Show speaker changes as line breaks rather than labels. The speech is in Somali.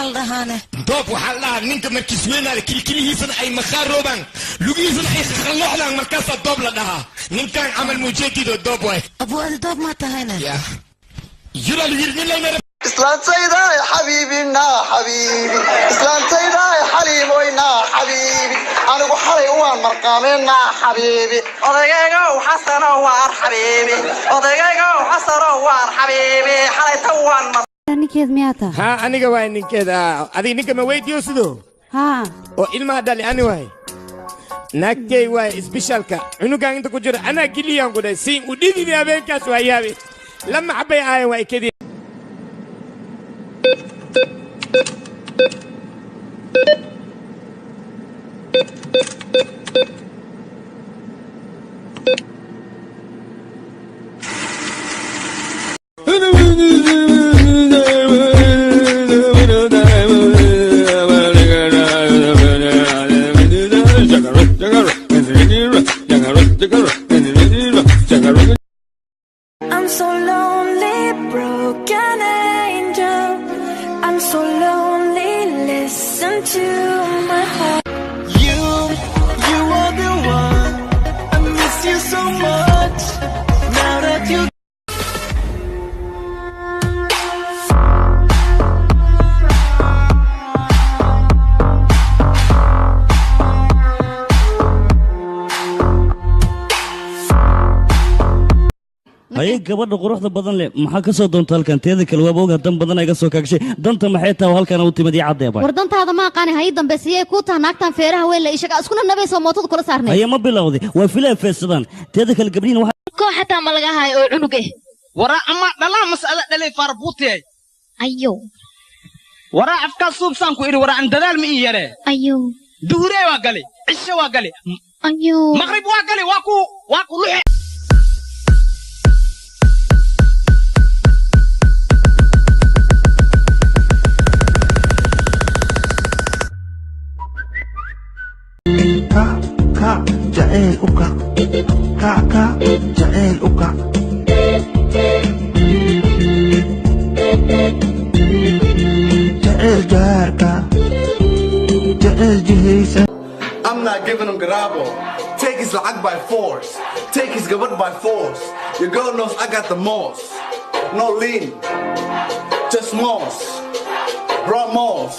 Maxaa la dhahaane?
Doob waxaa la dhahaa ninka markiis weynaada, kilkilihiisana ay makhaar roobaan, lugihiisana ay khakhalooxdaan, markaasaa doob la dhahaa. Ninkan camal mujeedido doob waay.
Abuu, adi doob maa tahayne?
Ya yura lagu yiri nin laynara.
Islaantaydaay xabiibina xabiibi, islaantaydaay xaliimoynaa xabiibi, anigu xalay waan marqaameynaa xabiibi.
Odagaygow Xasano waar xabiibi, odagaygow Xasano waar xabiibi, xalayta waan mar
Ninkeed miyaa tahay?
Haa, aniga waay ninkeeda. Adiga ninka ma weydiyo sido?
Haa.
Oo ilmaha dhali ani waay, naagtey waay. Isbishaalka cunugan inta ku jira anaa geliyaan ku dhahay siin u dhididi. Habeenkaas waa yaabi, lama xabay aayan waa ikadii.
I'm so lonely, broken angel. I'm so lonely, listen to my heart.
You are the one. I miss you so much. Now that you
Haye, gabadha quruxda badan leh, maxaa ka soo doonta halkan? Teeda kale waaba ogaa dan badan ay ga soo kaagshay. Danta maxay tahay oo halkan u timid? Ii caddeeba.
War dantaada ma aqaani. Hay dambe siyay kuu taha naagtan feeraha weyn la ishaga iskuna nabayso mootada kula saarnay?
Haye, ma bilowday? Waa filaa feesadaan. Teeda kale gabdhihin waxa
Koo xataa ma laga hayo oo cunug eh.
Waraa ama dhalaa mas'ala dhalay faarbuutiyay.
Ayow.
Waraa afkaa suubsaan ku idhi, waraa an dadaal ma ii yaree.
Ayow.
Duhuree waa gali, cishe waa gali.
Ayow.
Maqrib waa gali, waa ku luxe.
Kac kac jacayl u kac, kac kac jacayl u kac. Jacayl jaarka, jacayl jihaysa.
I'm not giving him garabo. Take his lacag by force. Take his gabadh by force. Your girl knows I got the most. No lean, just moss. Bro moss.